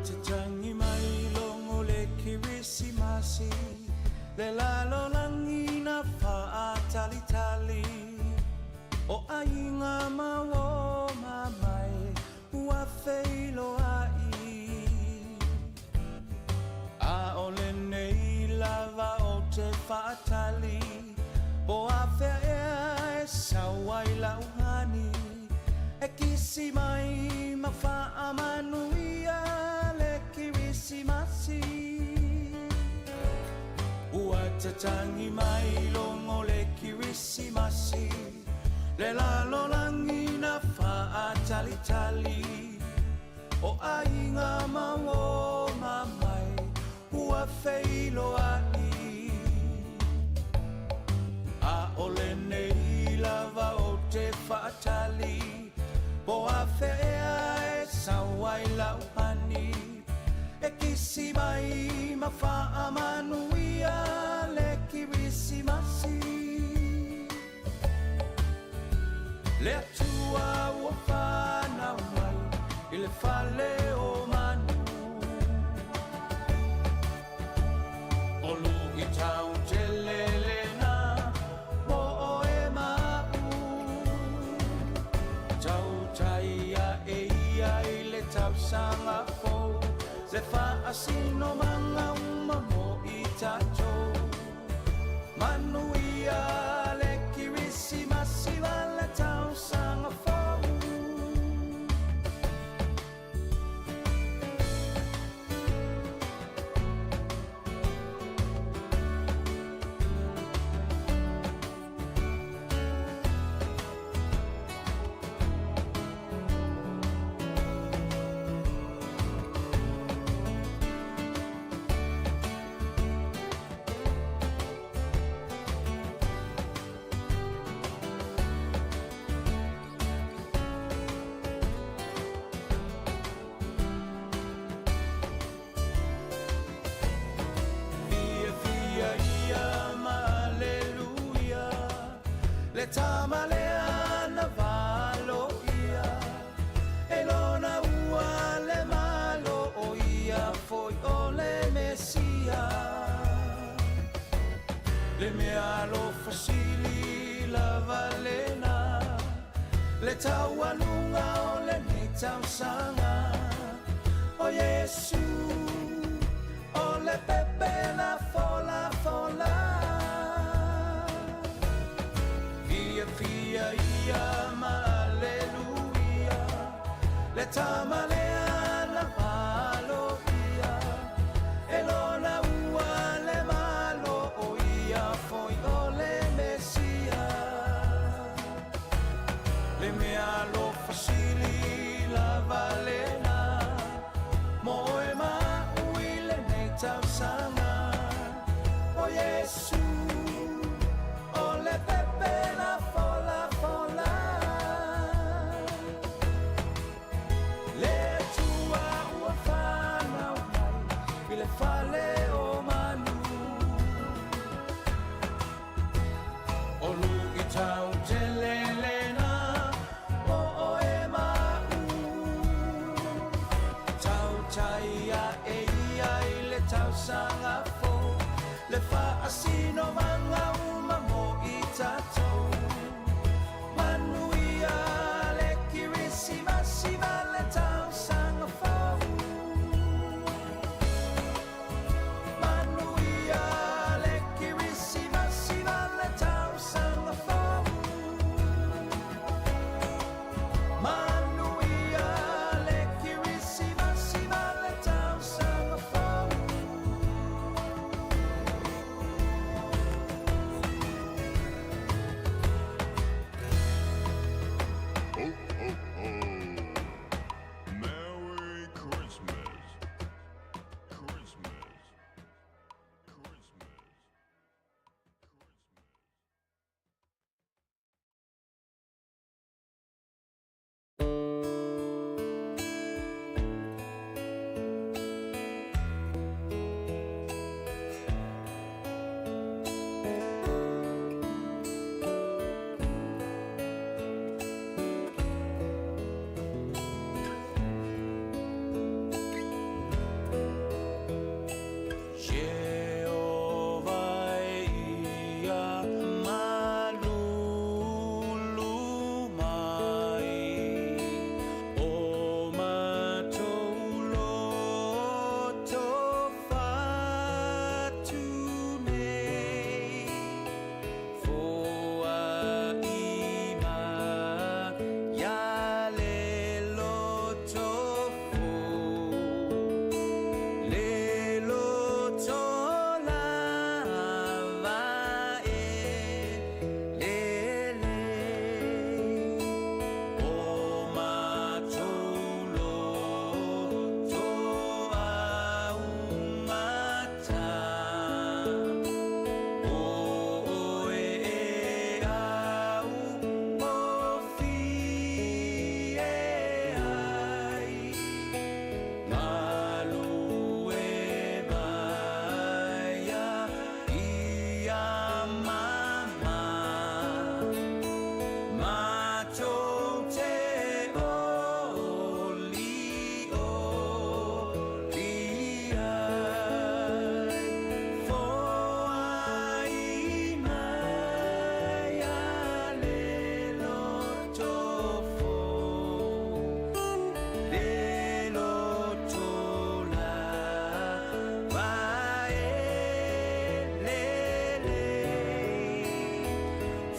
Ua tatagi mai logo le Kerisimasi, Le lalolagi na faatalitali. O aiga ma uo ma mae ua feiloai. A o lenei lava ou te faatali, Po afea ea e sau ai lau hani, E kisi mai ma faamanuia le Kerisimasi. Ua tatagi mai logo le Kerisimasi, Le lalolagi na faatalitali. O aiga ma uo ma mae ua feiloai. A o lenei lava ou te faatali, Po afea ea e sau ai lau hani, E kisi mai ma faamanuia le Kerisimasi. Le Atua ua fanau mai i le fale o manu. O luitau tele lena mo oe ma a'u. Tautai ae ia i le tausaga fou, Le faasinomaga uma mo i tatou. Manuia le Kerisimasi ma le tausaga fou. Fiafia ia ma aleluia, Le tama lea na valoia, E lona ua le Malo, O ia foi o le Mesia. Le meaalofa sili lava lena, Le taualuga o lenei tausaga. O Iesu o le pepe na folafola. Fiafia ia ma aleluia, Le tama lea na valoia, E lona ua le Malo, O ia foi o le Mesia. Le meaalofa sili lava lena, Mo oe ma a'u i lenei tausaga. O Iesu o le pepe na folafola. Le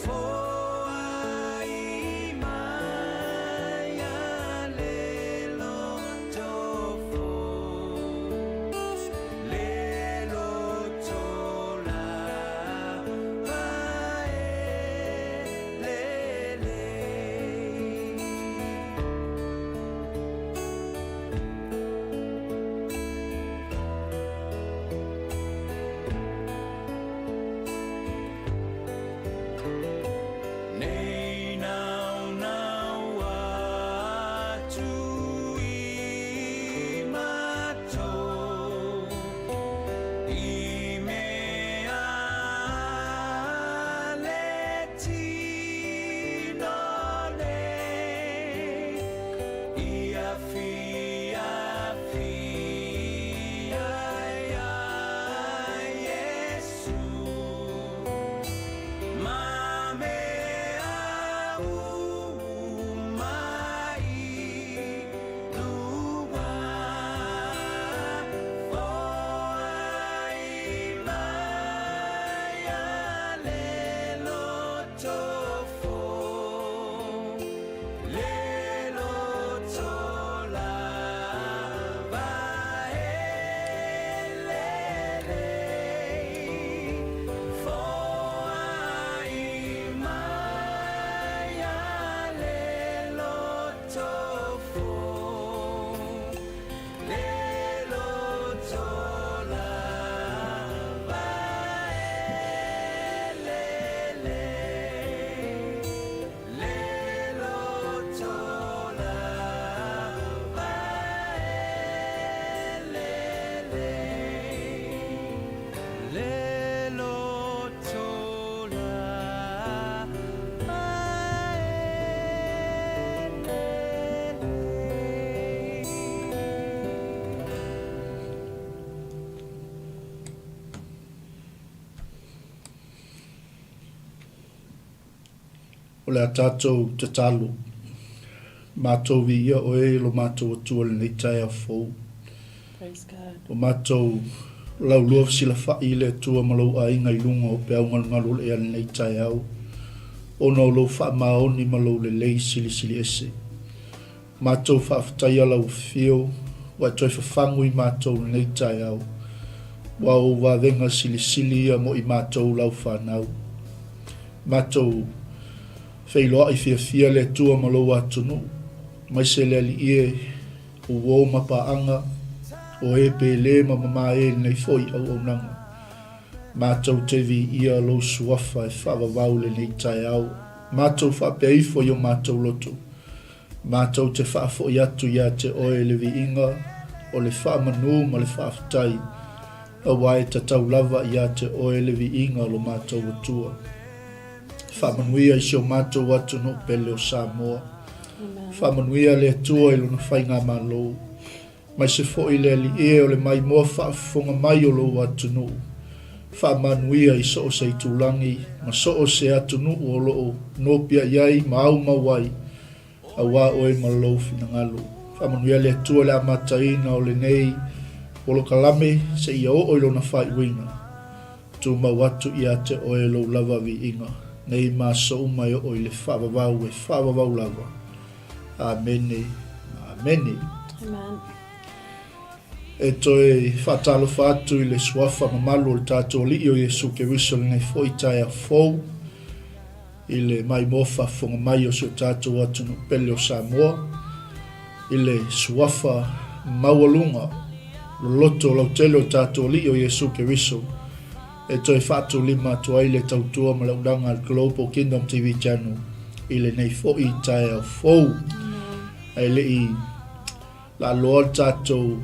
Foai mai a le loto fou, le loto lava e lelei. Nei naunau atu i matou i mea le tino nei ia fiafia iā Iesu. Ma mea uma i luga, Foai mai a le loto fou, Le loto lava e lelei. Foai mai a le loto fou, Le loto lava e lelei, Le loto lava e lelei. Le loto lava e lelei. O le a tatou tatalo. Matou viia oe i lo matou Atua i lenei taeao fou. O matou laulua fesilafai i le Atua ma lou aiga i luga o peau galugalu o le ea i lenei taeao, ona o lou faamaoni ma lou lelei silisili ese. Matou faafetaia lau afio ua e toe fafagu i matou i lenei taeao, ua ou vavega silisili ia mo i matou lau fanau. Matou feiloai fiafia le Atua ma lou atunuu, maise le Alii e, o uo ma paaga, o e pele ma mama e i lenei foi auaunaga. Matou te viia lou suafa e faavavau lenei taeao. Matou faapea ifo i o matou loto. Matou te faafoi atu ia te oe le viiga o le faamanu ma le faafetai, aua e tatau lava ia te oe le viiga o lo matou Atua. Faamanuia i si o matou atunuu pele o Samoa. Faamanuia le Atua i lona faigamalo. Maise foi le Alii e o le maimoa faafofoga mai o lou atunuu. Faamanuia i so o se itulagi ma so o se atunuu o lo o nopiai ai ma aumau ai, auā oe ma lou finagalo. Faamanuia le Atua i le amataina o lenei polokalame seia oo i lona faaiuina. Tumau atu ia te oe lou lava viiga, nei ma aso uma e oo i le faavavau e faavavau lava. Amene. Amene. Amen. E toe faatalofa atu i le suafa mamalu o le tatou Alii o Iesu Keriso lenei foi taeao fou i le maimoa faafofoga mai o si o tatou atunuu pele o Samoa i le suafa maualuga loloto lautele o le tatou Alii o Iesu Keriso e toe faatulima atu ai le tautua ma le auaunaga a le Global Kingdom TV Channel i lenei foi taeao fou. Ae le i laaloa le tatou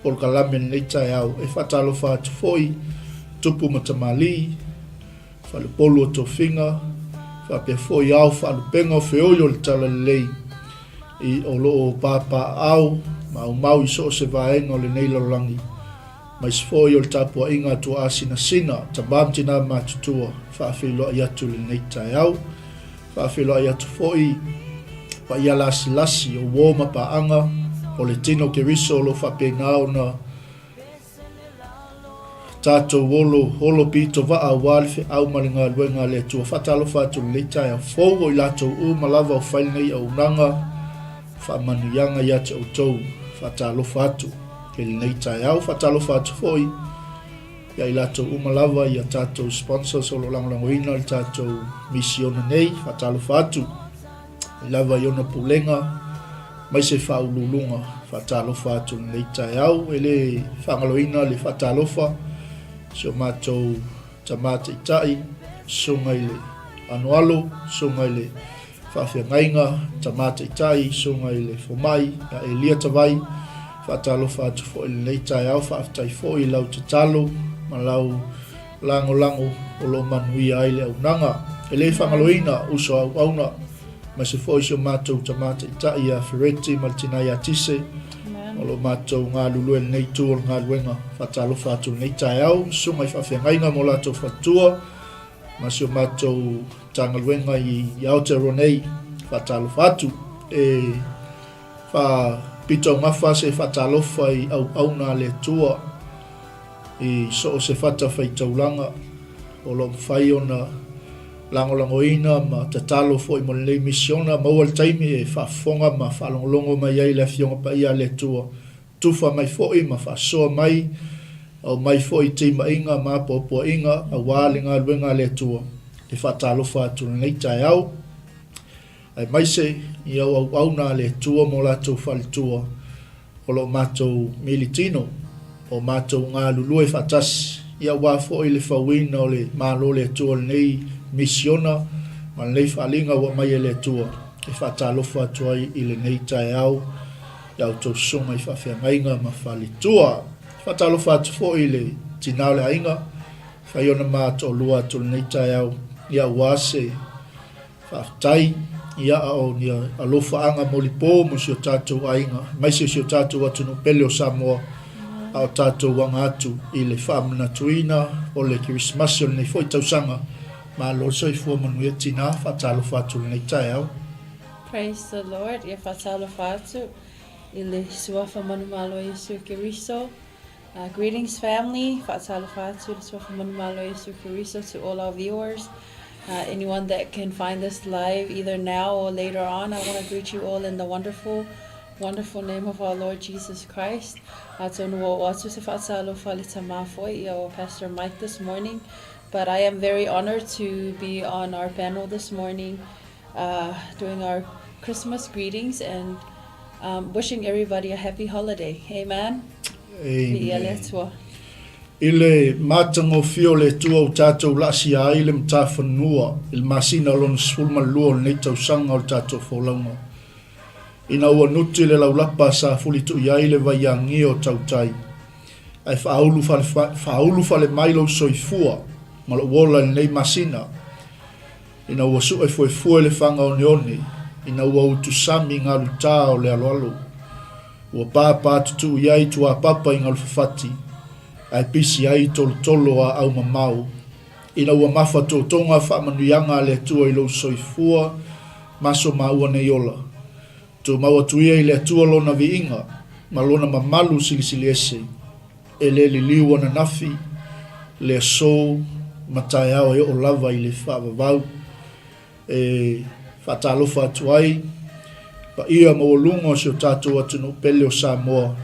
polokalame i lenei taeao, e faatalofa atu foi tupu ma tamalii, faalepolu o tofiga, faapea foi ao faalupega o feoi o le Talalelei i o lo o papaaao ma aumau i so o se vaega o lenei lalolagi. Aemaise foi o le tapuaiga a Tuaasinasina, tama ma tina matutua, faafeiloai atu i lenei taeao. Faafeiloai atu foi paia lasilasi o uo ma paaga o le tino Keriso o lo o faapena ona. Tatou olo, olo pito vaa aua le feau ma le galuega a le Atua. Faatalofa atu i lenei taeao fou o i latou uma lava o fai lenei auaunaga, faamanuiaga ia te outou. Faatalofa atu i lenei taeao. Faatalofa atu foi ia i latou uma lava ia tatou sponsors o lo o lagolagoina le tatou misiona nei. Faatalofa atu i lava i ona pulega mai se faauluuluga. Faatalofa atu i lenei taeao. E le faagaloina le faatalofa si o matou tama taitai, susuga i le Anoalo, susuga i le Faafeagaiga, tama taitai, susuga i le Fomai ia Elia Tavai. Faatalofa atu foi i lenei taeao. Faafetai foi i lau tatalo ma lau lagolago o lo o manuia ai le auaunaga. E le faagaloina uso a auauna, aemaise foi si o matou tama taitai ia Fereti ma le tina ia Tise, o lo o matou galulue i lenei itu o le galuega. Faatalofa atu i lenei taeao, susuga i faafeagaiga ma o latou faletua, ma si o matou Matagaluega i Aotearoa nei. Faatalofa atu. E faapitoaugafa se faatalofa i auauna a le Atua i so o se fatafaitaulaga o lo o mafai ona lagolagoina ma tatalo foi mo lenei misiona. Maua le taimi e faafofoga ma faalogologo mai ai le Afioga Paia a le Atua. Tufa mai foi ma faasoa mai, aumai foi timaiga ma apoapoaiga aua le galuega a le Atua. E faatalofa atu i lenei taeao, aemaise i au auauna a le Atua ma o latou faletua o lo o matou militino, o matou galulue faatasi, ia aua foi le fauina o le Malo o le Atua o lenei misiona ma lenei faaaliga ua aumai e le Atua. E faatalofa atu ai i lenei taeao i a outou susuga i faafeagaiga ma faletua. E faatalofa atu foi i le tina o le aiga, fai ona ma toalua atu i lenei taeao, ia aua se Faafetai, ia a o ni alofaaga molipo mo si o tatou aiga, aemaise o si o tatou atunuu pele o Samoa, a o tatou aga atu i le faamanatuina o le Kerisimasi o lenei foi tausaga. Malo le soifua manuia tina, faatalofa atu i lenei taeao. Praise the Lord, ia faatalofa atu i le Suafa Manumalo Iesu Keriso. Greetings family, faatalofa atu i le Suafa Manumalo Iesu Keriso to all our viewers. Anyone that can find this live either now or later on, I want to greet you all in the wonderful, wonderful name of our Lord Jesus Christ. Atonu ua oo atu se faatalofa i le tama foi ia o Pastor Mike this morning, but I am very honored to be on our panel this morning doing our Christmas greetings and um, wishing everybody a happy holiday. Amen. Viia le Amen. Atua. I le matagofie o le Atua ua tatou laasia ai le matafanua i le masina lona 12 o lenei tausaga o le tatou folauga. Ina ua nuti le laulapa sa fulitu'i ai le vaiagia o tautai, ae faaulu fale, faaulu fale mai lou soifua ma lou ola i lenei masina, Ina ua sue fuefue le faga oneone, ina ua utusami galu tā o le aloalo, ua pāpā tutū i ai tuāpapa i galufafati, ae pisi ai tolotolo a aumamao, ina ua mafa totoga faamanuiaga a le Atua i lou soifua ma so māua nei ola. Tumau atu ia i le Atua Lona viiga ma Lona mamalu silisili ese. E le liliu ananafi, le aso ma taeao e oo lava i le faavavau e faatalofa atu ai paia maualuga o si o tatou atunuu pele o Samoa.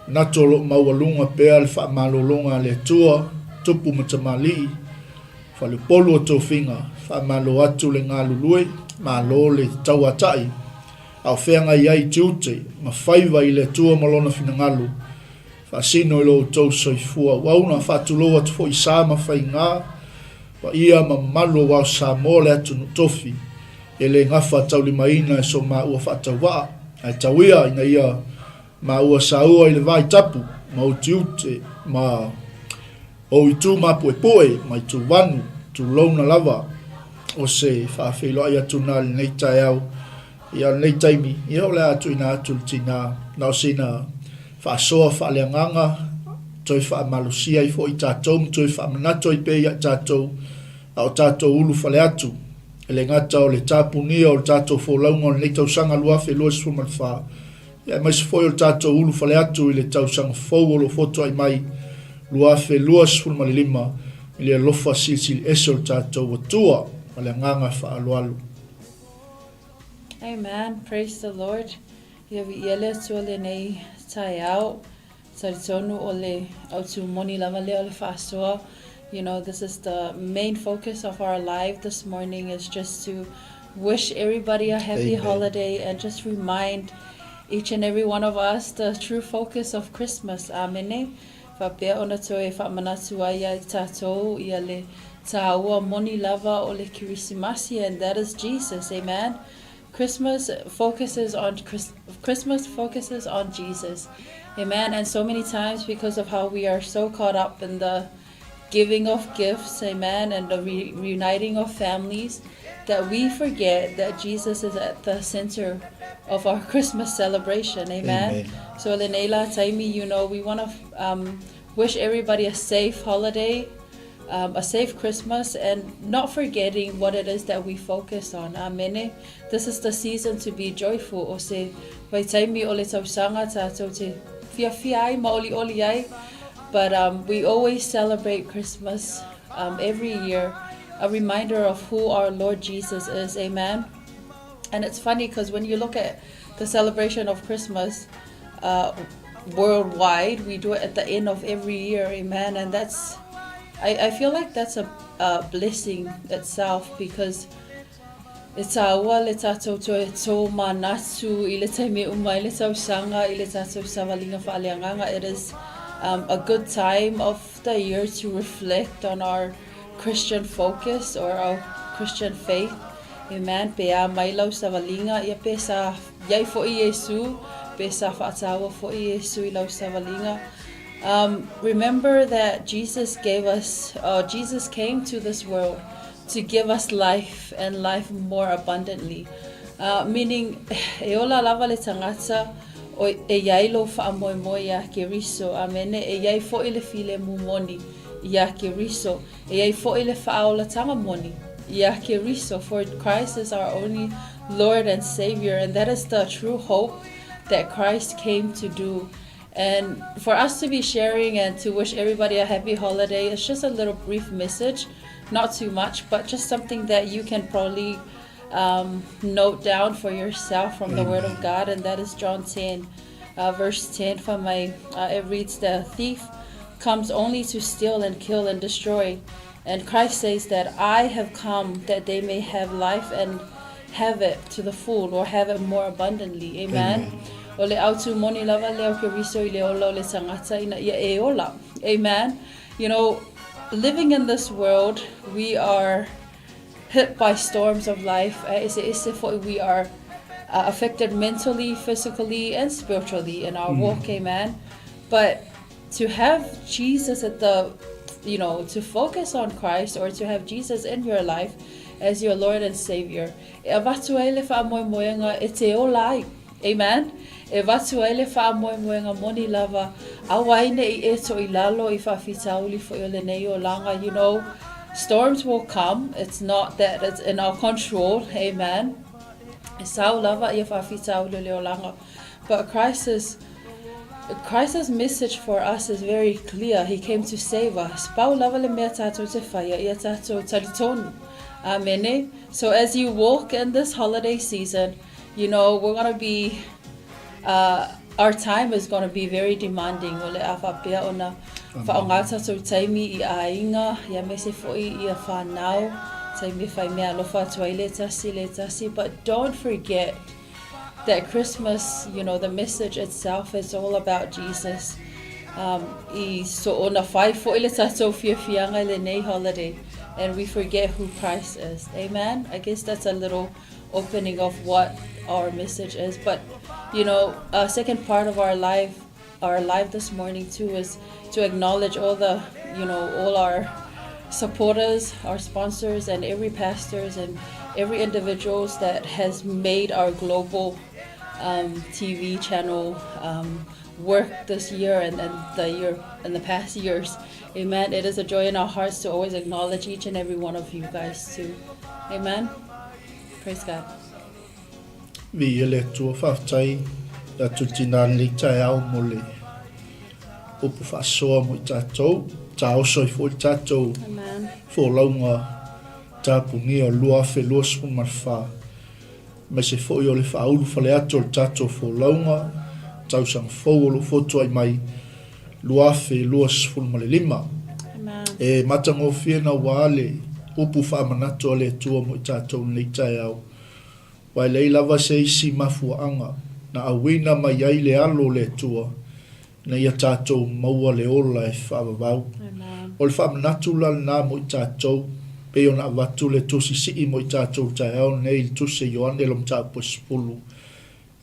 Manatu o lo o maualuga pea le faamalologa a le Atua, tupu ma tamalii, faleupolu o tofiga, faamalo atu le galulue, malo le tauatai, a o feagai ai tiute ma faiva i le Atua ma Lona finagalo, Faasino i lo outou soifua auauna, faatulou atu foi i sa ma faiga, paia ma mamalu aua o Samoa le atunuu tofi, e le gafa taulimaina e so maua faatauvaa, ae tau ia ina ia maua saua i le vai tapu ma utiute ma ou itu mapuepue ma itu vanu, tulouna lava o se faafeiloai atu na i lenei taeao. Ia, o lenei taimi, ia o le a tuuina atu le tina na o sina faasoa faaleagaga, toe faamalosia ai foi tatou ma toe faamanatu ai pea ia i tatou, a o tatou ulufale atu. E le gata o le tapunia o le tatou folauga o lenei tausaga 2024, ia aemaise foi o le tatou ulufale atu i le tausaga fou o lo o fotuai mai. 2025 i le alofa silisili ese o le tatou Atua ma le agaga faaaloalo. Amen, praise the Lord. Ia viia le Atua lenei taeao. Talitonu o le autu moni lava lea o le faasoa. You know, this is the main focus of our live this morning is just to wish everybody a happy Amen. holiday and just remind each and every one of us the true focus of Christmas. Amene. Faapea ona toe faamanatu ai ia i tatou ia le tāua moni lava o le Kerisimasi and that is Jesus. Amen. Christmas focuses on Christmas focuses on Jesus. Amen. And so many times because of how we are so caught up in the giving of gifts, amen, and the re reuniting of families, that we forget that Jesus is at the center of our Christmas celebration, amen. amen. So, Lenela, Taimi, you know, we want to um, wish everybody a safe holiday, um, a safe Christmas, and not forgetting what it is that we focus on. Amen. This is the season to be joyful. O se vaitaimi o le tausaga tātou te fiafia ai ma olioli ai. But um, we always celebrate Christmas um, every year, a reminder of who our Lord Jesus is. Amen. And it's funny because when you look at the celebration of Christmas uh, worldwide, we do it at the end of every year. Amen. And that's, I, I feel like that's a, a blessing itself because E tāua le tātou toe tō manatu i le taimi uma i le tausaga i le tātou savaliga faaleagaga. It is um, a good time of the year to reflect on our Christian focus or our Christian faith. Amen. Pe a mai lau savaliga, ia pe sa iai fo'i Iesu, pe sa whaatāua fo'i Iesu i lau savaliga. Um, remember that Jesus gave us, uh, Jesus came to this world to give us life and life more abundantly. Uh, meaning, e ola lava le tagata o e iai lou faamoemoe iā Keriso. Amene. E iai fo'i le filemu moni iā Keriso. E iai fo'i le faaolatanga moni iā Keriso. For Christ is our only Lord and Savior, and that is the true hope that Christ came to do. And for us to be sharing and to wish everybody a happy holiday, it's just a little brief message, not too much, but just something that you can probably um, note down for yourself from the Word of God, and that is John 10, uh, verse 10 from my, uh, it reads, The thief comes only to steal and kill and destroy. And Christ says that I have come that they may have life and have it to the full or have it more abundantly. Amen. Amen. O le autu moni lava lea o Keriso i le ola o le tagata ina ia e ola. Amen. You know, living in this world, we are hit by storms of life. E ese ese fo'i we are uh, affected mentally, physically, and spiritually in our mm. walk. Amen. But to have Jesus at the, you know, to focus on Christ or to have Jesus in your life as your Lord and Savior, e avatu ai le faamoemoega e te ola ai. Amen. E avatu ai le faamoemoega moni lava, aua ai ne i e to i lalo i faafitauli fo'i o lenei olaga. You know, storms will come. It's not that it's in our control. Amen. E sao lava ia faafitauli o le olaga. But Christ is Christ's message for us is very clear, He came to save us. Pau lava le mea tātou te whaia, ia tātou talitonu. Amene. So as you walk in this holiday season, you know, we're going to be, uh, our time is going to be very demanding. O le a whapea ona whaonga tātou taimi i āinga, ia me se fo'i i a whānau, taimi whai mea alofa atu ai le tasi, le tasi. But don't forget that Christmas, you know, the message itself is all about Jesus. Um, i so ona whai fo'i le tātou fiafiaga i lenei holiday and we forget who Christ is. Amen? I guess that's a little opening of what our message is. But, you know, a second part of our life, our live this morning too is to acknowledge all the, you know, all our supporters, our sponsors, and every pastors and every individuals that has made our global um, TV channel um, work this year and, and the year and the past years. Amen. It is a joy in our hearts to always acknowledge each and every one of you guys too. Amen. Praise God. Viia le Atua, faafetai atu i le tina lenei taeao mo le upu faasoa mo i tatou, taoso ai foi le tatou folauga tapunia o le 2024, aemaise foi o le faaulu fale atu o le tatou folauga tausaga fou o lo o fotuai mai 2025. E matagofie naua le upu faamanatu a le Atua mo i tatou i lenei taeao. Aua e leai lava se isi mafuaaga na auina mai ai le Alo o le Atua ina ia tatou maua le ola e faavavau. O le faamanatu la lena mo i tatou, pei ona avatu le Tusi Sii mo i tatou i le taeao lenei i le Tusi a Ioane lo Mataupu e 10.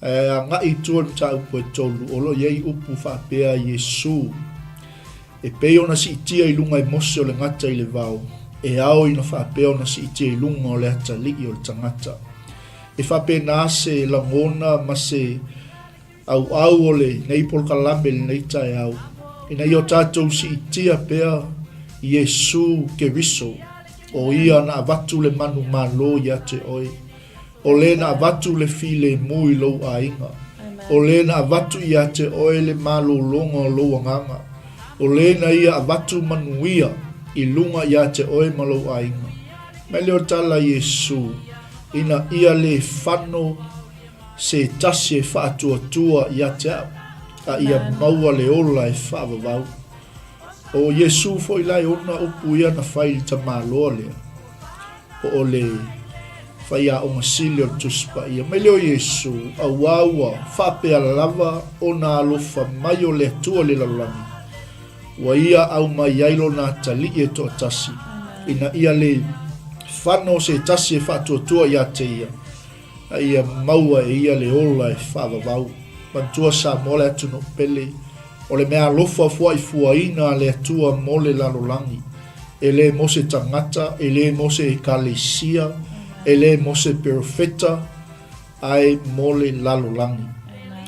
Ae agai i tua i le mataupu e 3, o lo o i ai upu faapea a Iesu, E pei ona siitia i luga e Mose o le gata i le vao, e ao ina faapea ona siitia i luga o le atalii o le tagata. E faapena se lagona ma se auau o lenei polokalame i lenei taeao, ina ia o tatou siitia pea Iesu Keriso, o Ia na avatu le manumalo ia te oe. O le na avatu le filemu i lou aiga. O le na avatu ia te oe le malologa o lou agaga. O le na ia avatu manuia i luga ia te oe ma lou aiga. Mai lea o le tala a Iesu, ina ia le fano se tasi e faatuatua ia te au, a ia maua le ola e faavavau. O Iesu foi la e ona upu ia na fai i le tamaloa lea. Po o le faiaoga sili o le Tusi Paia. Mai lea o Iesu, auā ua faapea lava ona alofa mai o le Atua i le lalolagi, ua Ia aumai ai Lona atalii e toatasi, ina ia le fano o se tasi e faatuatua ia te Ia, a ia maua e Ia le ola e faavavau. Manatua Samoa le atunuu pele, o le mea alofa fuaifuaina a le Atua mo le lalolagi. E le mo se tagata, e le mo se ekalesia, e le mo se perofeta, ae mo le lalolagi.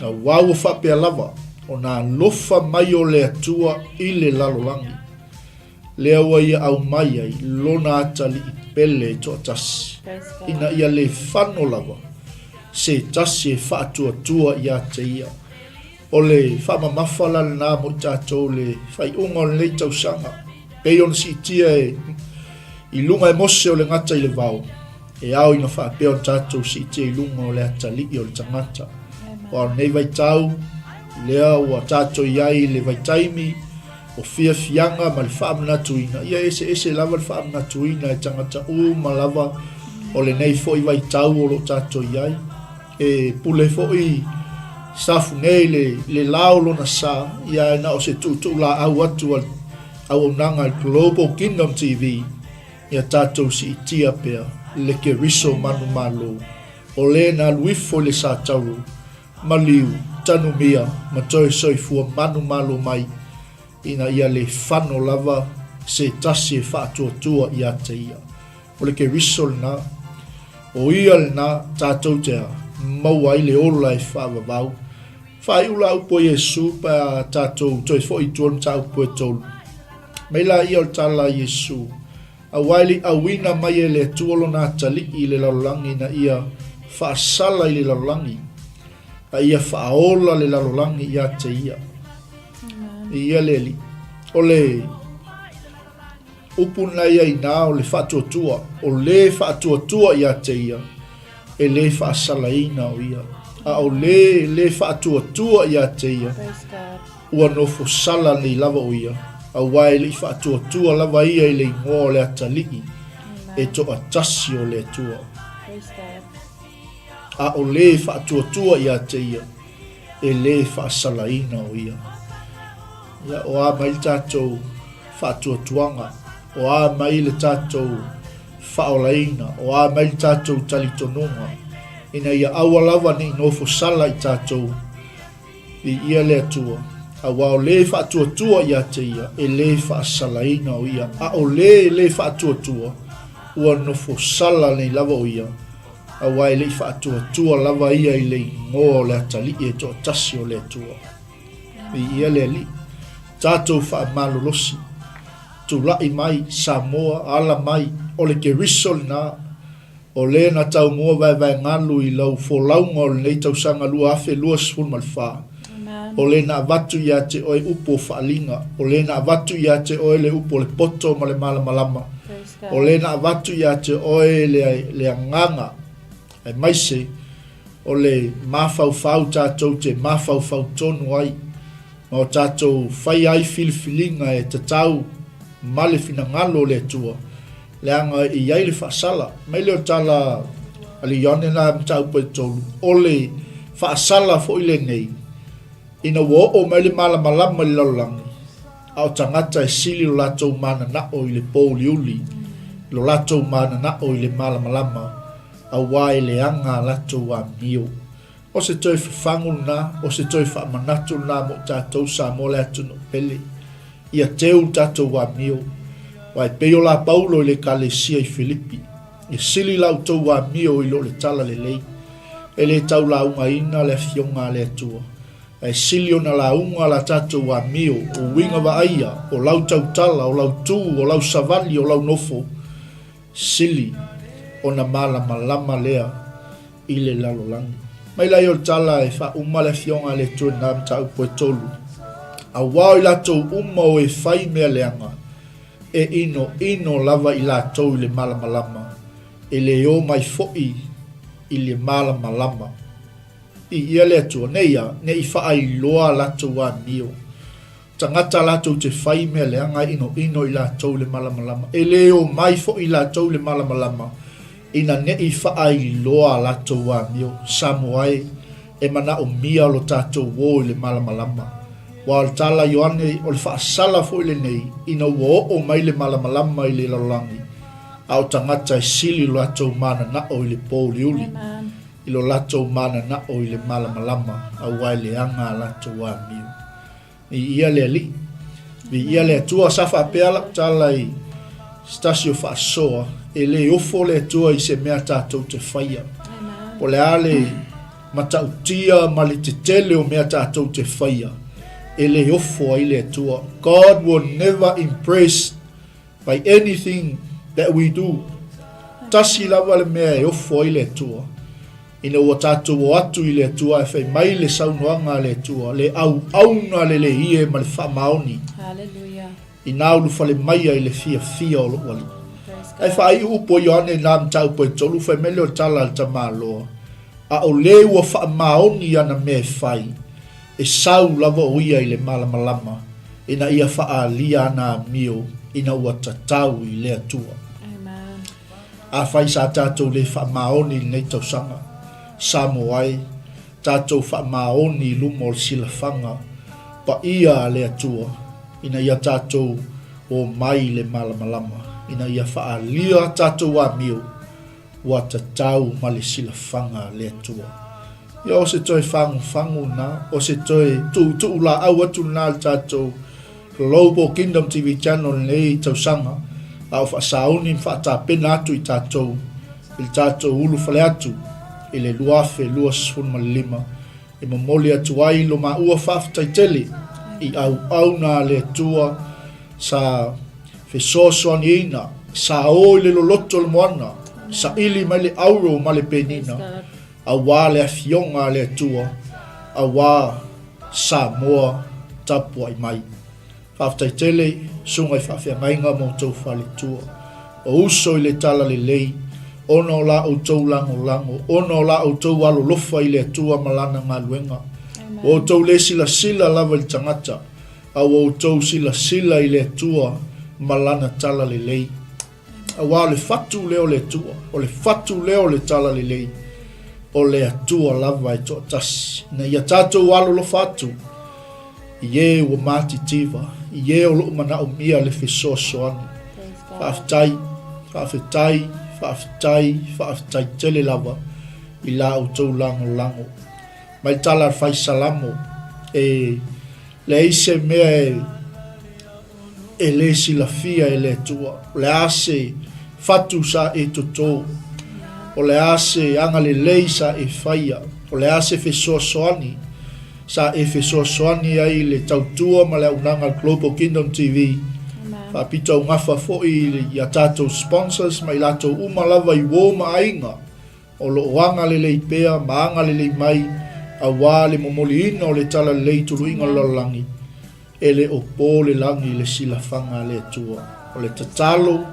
Auā ua faapea lava, ona alofa mai o le Atua i le lalolagi, lea ua ia aumai ai lona atalii pele e toatasi, ina ia le fano lava se tasi e faatuatua ia te ia. O le faamamafa la lena mo i tatou le faaiuga o lenei tausaga, pei ona siitia e i luga e Mose o le gata i le vao, e ao ina faapea ona tatou siitia i luga o le atalii o le tagata. Aua o lenei vaitau, lea ua tatou i ai i le vaitaimi o fiafiaga ma le faamanatuina, ia eseese lava le faamanatuina e tagata uma lava o lenei foi vaitau o lo o tatou i ai. E pule foi Safu nei le, le la o lona sa, ia ae na o se tuutuu laau atu a le auaunaga a le Global Kingdom TV, ia tatou siitia pea le Keriso manumalo, o le na alu ifo i le sa tauro, maliu, tanumia, ma toe soifua manumalo mai, ina ia le fano lava se tasi e faatuatua ia te ia. O le Keriso lena. O ia lena tatou te a, maua ai le ola e faavavau. Faaiu la upu a Iesu pe a tatou toe foi i tua i le mataupu e 3. Mai laia o le tala a Iesu, Aua e le i auina mai e le Atua lona atalii i le lalolagi ina ia faasala i le lalolagi, a ia faaola le lalolagi ia te ia. Ia le Alii. O le Upu na ia inā o le faatuatua, o lē faatuatua ia te ia, e lē faasalaina o ia. A o lē lē faatuatua ia te ia, ua nofo sala nei lava o ia, auā e le i faatuatua lava ia i le igoa o le Atalii e toatasi o le Atua. A o lē faatuatua ia te ia, e lē faasalaina o ia. Ia, o a mai le tatou faatuatuaga, o a mai le tatou faaolaina, o a mai le tatou talitonuga, ina ia aua lava ne i nofo sala i tatou, viia le Atua, aua o le faatuatua ia te ia, e le faasalaina o ia, a o le le faatuatua, ua nofo sala nei lava o ia, aua e le i faatuatua lava ia i le igoa o le Atalii e toatasi o le Atua. Viia le Alii. Tatou faamalolosi. Tulai mai, Samoa, ala mai, o le Keriso lena, o le na taumua vaevaegalu i lau folauga o lenei tausaga 2024. O le na avatu ia te oe upu o faaaliga, o le na avatu ia te oe le upu o le poto ma le malamalama, o le na avatu ia te oe le, le agaga, aemaise o le mafaufau tatou te mafaufau tonu ai, ma o tatou faia ai filifiliga e tatau ma le finagalo o le Atua, leaga e i ai le faasala. Mai lea o tala a le Ioane na mataupu e tolu, o le faasala foi lenei, ina ua oo mai le malamalama i le lalolagi, a o tagata e sili lo latou mananao i le pōuliuli, lo latou mananao i le malamalama, auā e leaga a latou amio. O se toe fafagu lena, o se toe faamanatu lena mo tatou Samoa le atunuu pele. Ia teu le tatou amio. Aua e pei o la Paulo i le Ekalesia i Filipi, E sili la outou amio i lo le tala lelei. E le tau laugaina le Afioga a le Atua, ae sili ona lauga la tatou amio, o uiga vaaia, o lau tautala, o lau tu, o lau savali, o lau nofo. Sili ona malamalama lea i le lalolagi. Mai lai o le tala e faauma le Afioga a le Atua i lena mataupu e tolu, Auā o i latou uma o e fai mea leaga, e inoino lava i latou i le malamalama, e le o mai foi i le malamalama. Viia le Atua, nei a, ne i faailoa a latou amio. Tagata latou te fai mea leaga e inoino i latou i le malamalama, e le omai foi i latou i le malamalama, ina ne i faailoa a latou amio. Samoa e, e manaomia lo tatou o i le malamalama. Aua o le tala a Ioane, o le faasala foi lenei, ina ua oo mai le malamalama i le lalolagi, a o tagata e sili lo latou mananao i le pōuliuli, i lo latou mananao i le malamalama, aua e leaga a latou amio. Viia le Alii. Viia le Atua. Sa faapea lau tala i se tasi o faasoa, e le ofo le Atua i se mea tatou te faia. Po o le a le matautia ma le tetele o mea tatou te faia, e le ofo ai le Atua. God will never impress by anything that we do. Tasi lava le mea e ofo ai le Atua, Ina ua tatou o atu i le Atua ae fai mai le saunoaga a le Atua, le auauna le leie ma le faamaoni. Hallelujah. Ina ulufale mai ai le fiafia o lou Alii. Ae faaiu upu a Ioane i na mataupu e tolu, fai mai lea o le tala a le tamaloa, A o le ua faamaoni ana mea e fai, e sau lava o ia i le malamalama, ina ia faaalia ana amio ina ua tatau i le Atua. Amen. Afai sa tatou le faamaoni i lenei tausaga, Samoa e, tatou faamaoni i luma o le silafaga paia a le Atua, ina ia tatou omai i le malamalama, ina ia faaalia a tatou amio ua tatau ma le silafaga a le Atua. Ia o se toe fagufagu lena, o se toe tuutuu laau atu lena i le tatou Global Kingdom TV Channel i lenei tausaga, a o faasauni ma faatapena atu i tatou i le tatou ulufale atu i le 2025 e momoli atu ai lo maua faafetai tele i auauna a le Atua sa fesoasoaniina, sa o i le loloto o le moana, saili mai le auro ma le penina, aua le Afioga a le Atua, aua Samoa tapuai mai. Faafetai tele Susuga i Faafeagaiga ma outou faletua. O uso i le talalelei, ona o la outou lagolago, ona o la outou alolofa i le Atua ma Lana galuega. Ua outou le silasila lava i le tagata, a ua outou silasila i le Atua ma Lana talalelei. Aua o le fatu lea o le Atua, o le fatu lea o le talalelei, o le Atua lava e toatasi, ina ia tatou alolofa atu i e ua matitiva, i e o lo o manaomia le fesoasoani. Faafetai, faafetai, faafetai, faafetai tele lava i la outou lagolago. Mai le tala a le Fai Salamo, e leai se mea e e le silafia e le Atua. O le a se fatu sa e totō? O le a se agalelei sa e faia? O le a se fesoasoani sa e fesoasoani ai i le tautua ma le auaunaga a le Global Kingdom TV? Faapitoaugafa foi i a tatou sponsors ma i latou uma lava i uo ma aiga. O lo o agalelei pea ma agalelei mai Auā le momoliina o le Talalelei i tuluiga o le lalolagi, e le o po le lagi i le silafaga a le Atua. O le tatalo,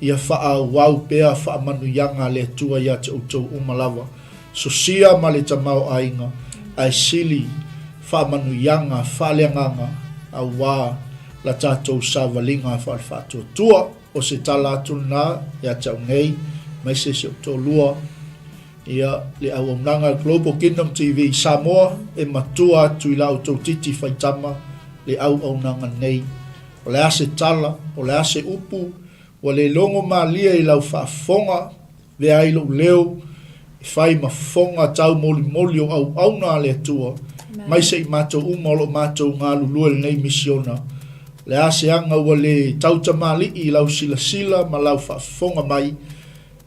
ia faaauau pea faamanuiaga a le Atua ia te outou uma lava, sosia ma le tamaoaiga, ae sili faamanuiaga faaleagaga, auā la tatou savaliga faale-faatuatua. O se tala atu lena ia te au nei, aemaise si ou toalua, ia, le auaunaga a le Global Kingdom TV i Samoa, e matua atu i la outou titi faitama le auaunaga nei. O le a se tala, o le a se upu, ua le logo malie i lau faafofoga, vea ai lou leo, e fai ma fofoga taumolimoli o auauna a le Atua, mai se i matou uma o lo o matou galulue i lenei misiona. O le a se aga ua le tautamalii i lau silasila ma lau faafofoga mai,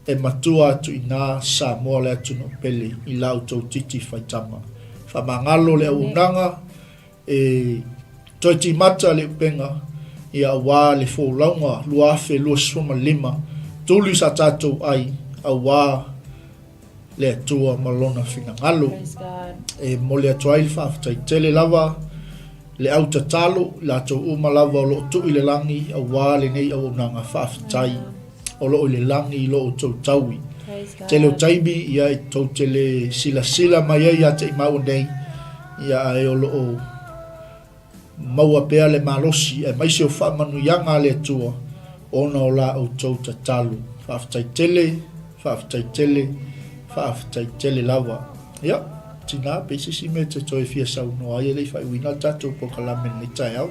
E matua atu i ina Samoa le atunuu pele i la outou titi faitama. Faamagalo le auaunaga e toe timata le upega ia aua le folauga 2025 tuli sa tatou ai aua le Atua ma Lona finagalo. E momoli atu ai le faafetai tele lava le au tatalo i latou uma lava o lo o tuu i le lagi aua lenei auaunaga faafetai o lo o i le lagi i lo outou taui. Tele o taimi ia e tou te le silasila mai ai ia te i maua nei ia ae o lo o Maua pea le malosi aemaise o faamanuiaga a le Atua ona o la outou tatalo. Faafetai tele, faafetai tele, faafetai tele lava. Ia, tina, pe i se isi mea e te toe fia saunoa ai e le i faaiuina le tatou polokalame i lenei taeao.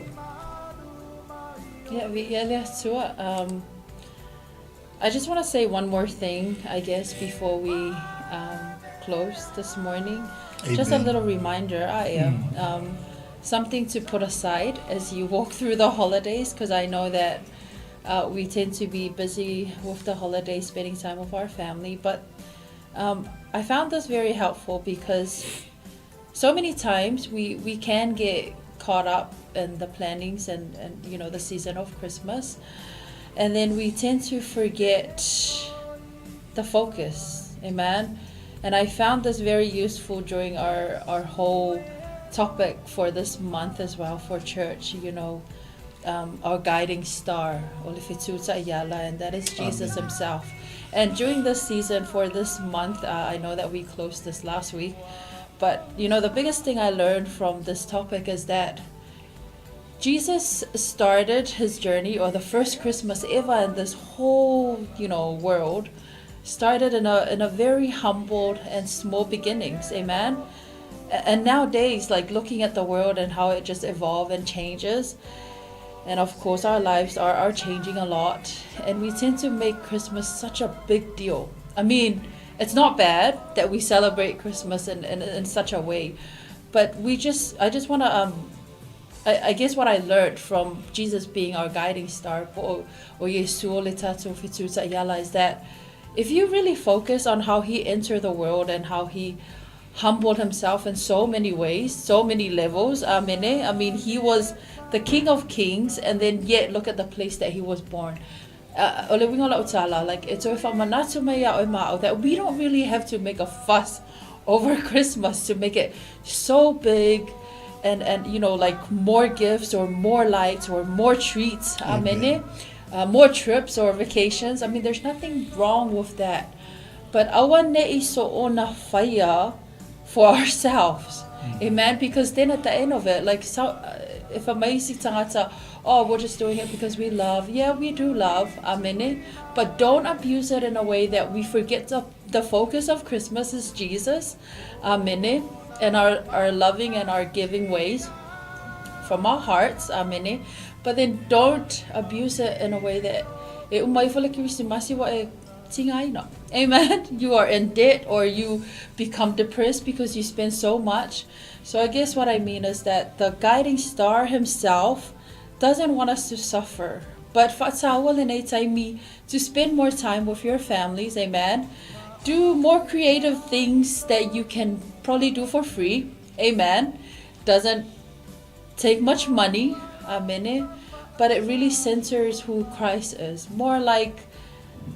Ia, viia le Atua. Um, I just want to say one more thing, I guess, before we um, close this morning. Amen. Just a little reminder, I am. Mm. Um, something to put aside as you walk through the holidays, because I know that uh, we tend to be busy with the holidays, spending time with our family. But um, I found this very helpful because so many times we, we can get caught up in the plannings and, and you know the season of Christmas and then we tend to forget the focus amen and I found this very useful during our our whole topic for this month as well for church you know um, our guiding star Olifituta Ayala and that is Jesus Amen. himself and during this season for this month uh, I know that we closed this last week but you know the biggest thing I learned from this topic is that Jesus started his journey or the first Christmas ever in this whole, you know, world started in a in a very humbled and small beginnings. Amen. And nowadays, like looking at the world and how it just evolves and changes, and of course our lives are, are changing a lot, and we tend to make Christmas such a big deal. I mean, it's not bad that we celebrate Christmas in, in, in such a way, but we just I just want to um I, I guess what I learned from Jesus being our guiding star o, o Yesu o le tātou whitu iala is that if you really focus on how he entered the world and how he humbled himself in so many ways, so many levels. Amen. I mean, he was the king of kings, and then yet look at the place that he was born. Uh, o le uiga o lau tala, like, e toe whaamanatu mai ia oe ma'au that we don't really have to make a fuss over Christmas to make it so big and, and you know, like more gifts or more lights or more treats, amen. Uh, more trips or vacations. I mean, there's nothing wrong with that. But aua ne'i soona faia for ourselves. Amen. Because then at the end of it, like so, uh, if a maisi tangata, oh, we're just doing it because we love. Yeah, we do love. Amen. But don't abuse it in a way that we forget the, the focus of Christmas is Jesus. Amen. And our, our loving and our giving ways from our hearts. Amen. But then don't abuse it in a way that e umai fo le Kirisimasi wa e tigaina. Amen. You are in debt or you become depressed because you spend so much. So I guess what I mean is that the guiding star himself doesn't want us to suffer. But fa'ataua lenei taimi to spend more time with your families, amen. Do more creative things that you can probably do for free, amen. Doesn't take much money, amen. But it really centers who Christ is. More like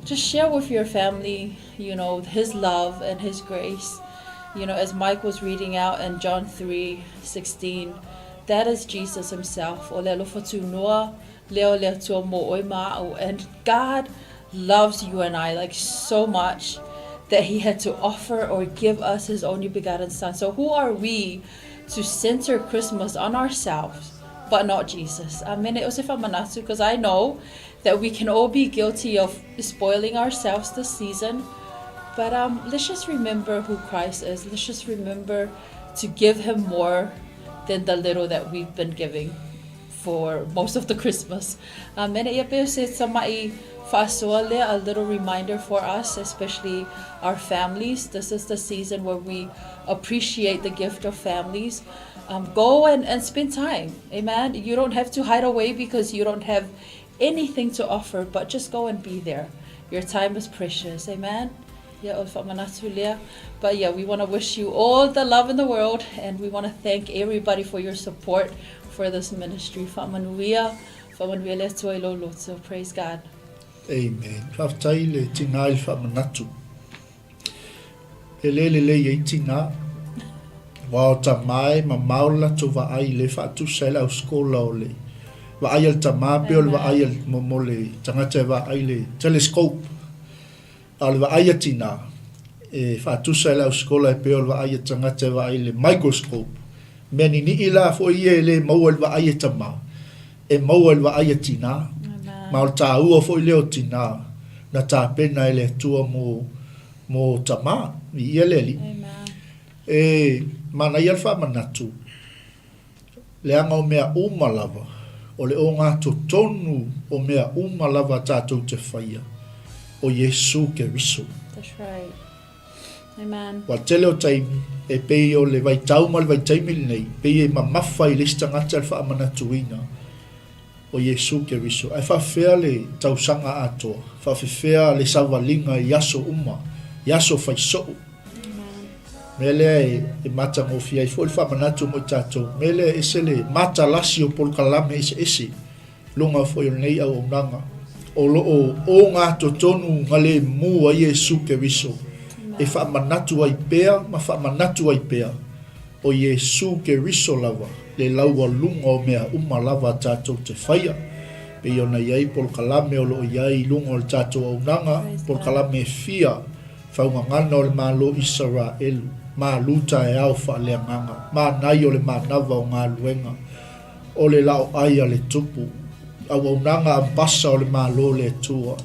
just share with your family, you know, his love and his grace. You know, as Mike was reading out in John 3:16, that is Jesus himself. O le alofa tunoa lea o le Atua mo oe ma a'u. And God loves you and I like so much that he had to offer or give us his only begotten son. So who are we to center Christmas on ourselves but not Jesus? Amene o se whamanatu, because I know that we can all be guilty of spoiling ourselves this season. But um, let's just remember who Christ is. Let's just remember to give him more than the little that we've been giving for most of the Christmas. Amen. Ia pe se tama'i fa'asoa lea, a little reminder for us, especially our families. This is the season where we appreciate the gift of families. Um, go and, and spend time. Amen. You don't have to hide away because you don't have anything to offer, but just go and be there. Your time is precious. Amen. Yeah, o le fa'amanatu lea. But yeah, we want to wish you all the love in the world and we want to thank everybody for your support for this ministry. Fa'amanuia, fa'amanuia le Atua i lou loto. Praise God. Amen. Faafetai le tina i le faamanatu. E le lelei ai tina. Aua o tama e mamao le latou vaai le faatusa ai le ausikola o le vaai a le tama pei o le vaai a le mo le tagata e vaai le telescope. A o le vaai a tina, e faatusa e le ausikola e pei o le vaai a tagata e vaai i le microscope. Mea nini'i la foi ia e le maua i le vaai a tama, e maua i le vaai a tina. Ma o le tāua foi lea o tina na tapena e le Atua mo, mo tama, viia le Alii. E manaia le faamanatu. Leaga o mea uma lava, o le ogatotonu o mea uma lava tatou te faia, o Iesu Keriso. That's right. Amen. Ua tele o taimi, e pei o le vaitau ma le vaitaimi lenei, pei e mamafa i le isi tagata le faamanatuina o Iesu Keriso. Ae faafefea le tausaga atoa? Faafefea le savaliga i aso uma, i aso fai soo? Mea lea e matagofie ai foi le faamanatu mo i tatou. Mea lea e ese le matalasi o polokalame eseese luga foi o lenei auaunaga o lo o ogatotonu galemu a Iesu Keriso e faamanatu ai pea ma faamanatu ai pea o Iesu Keriso lava le laualuga o mea uma lava a tatou te faia. Pei ona i ai polokalame o lo o i ai i luga o le tatou auaunaga, polokalame e fia Faugagana o le Malo Isaraelu, malu taeao faaleagaga, manai o le manava o galuega, o le laoai a le Tupu, auaunaga ambasa o le Malo le Atua,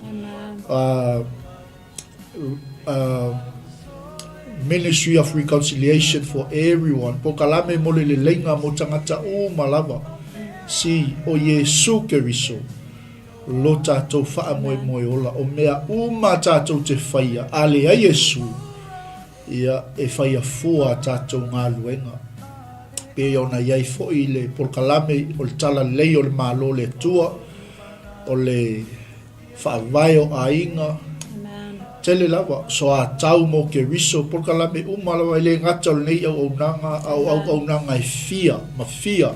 Ministry of Reconciliation for Everyone, polokalame mo le leleiga mo tagata uma lava, si o Iesu Keriso. Lo tatou faamoemoe ola, o mea uma a tatou te faia, a leai Iesu, ia, e faia fua a tatou galuega. Pei ona i ai foi le polokalame o le Talalelei o le Malo o le Atua, o le Faavae o Aiga, tele lava, soatau mo Keriso, polokalame uma lava, e le gata o lenei auaunaga, a o auaunaga e fia ma fia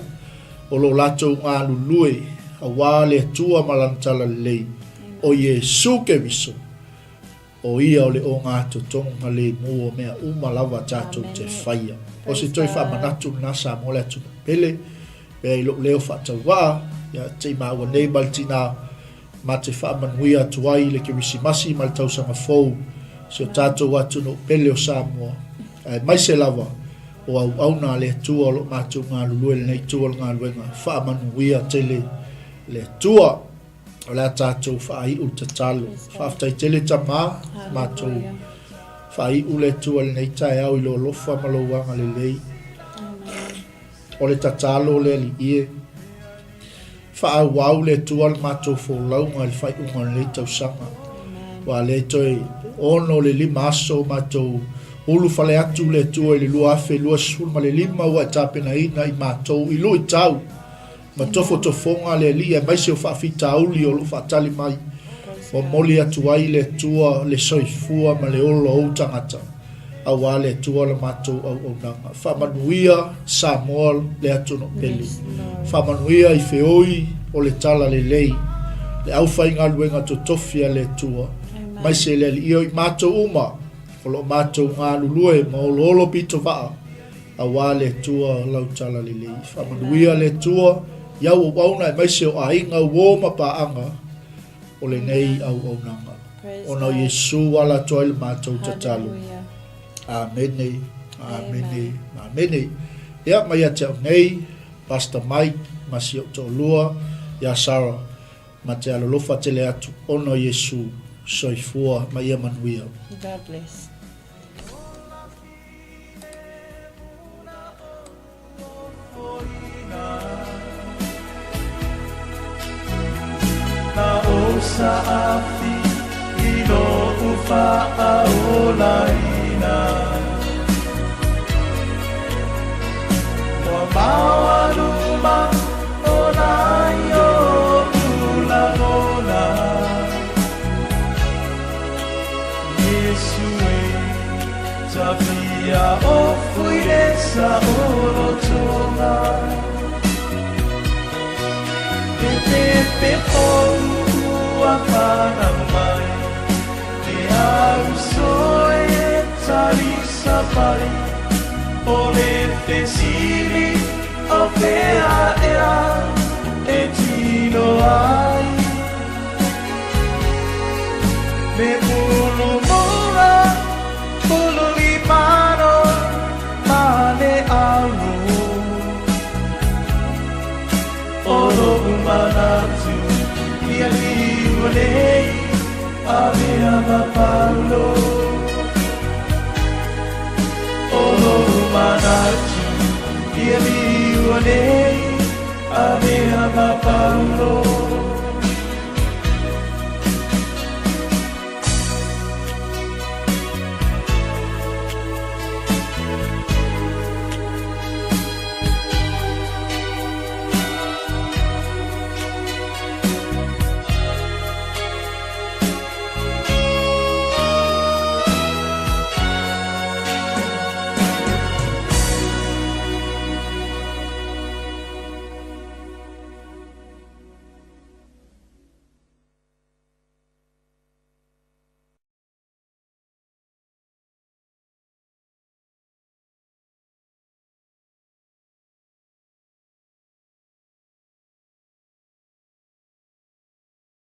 o lo latou galulue aua le Atua ma Lana Talalelei, o Iesu Keriso, o Ia o le ogatotonu lemu o mea uma lava tatou te faia. O se toe faamanatu lena Samoa le atunuu pele, pea i lou leo faatauvaa, ia te i maua nei ma le tina ma te faamanuia atu ai i le Kerisimasi ma le tausaga fou si o tatou atunuu pele o Samoa, aemaise lava o auauna a le Atua o lo o matou galulue i lenei itu o le galuega. Faamanuia tele le Atua. O le a tatou faaiu le tatalo. Faafetai tele Tama, matou faaiu le Atua i lenei taeao i lou alofa ma lou agalelei. O le tatalo le Alii e. Faaauau le Atua le matou folauga i le faaiuga o lenei tausaga. Ua le toe 65 aso matou ulufale atu le Atua i le 2025 ua e tapenaina i matou i luitau ma tofotofoga le Alii aemaise o faafitauli o lo o faatali mai. Momoli atu ai le Atua le soifua ma le ola o ou tagata aua le Atua la matou auaunaga. Faamanuia Samoa le atunuu pele. Faamanuia i feoi o le Talalelei, le aufaigaluega totofi a le Atua, maise le Alii o i matou uma. O lo o matou galulue ma oloolo pitovaa aua le Atua lau talalelei. Faamanuia le Atua i au auauna aemaise o aiga, uo ma paaga o lenei auaunaga. Ona o Iesu ua ala atu ai le matou tatalo. Amene, amene, amene. Ia, mai ia te au nei, Pastor Mike ma si ou toalua ia Sarah, ma te alolofa tele atu ona o Iesu. Soifua ma ia manuia. God bless.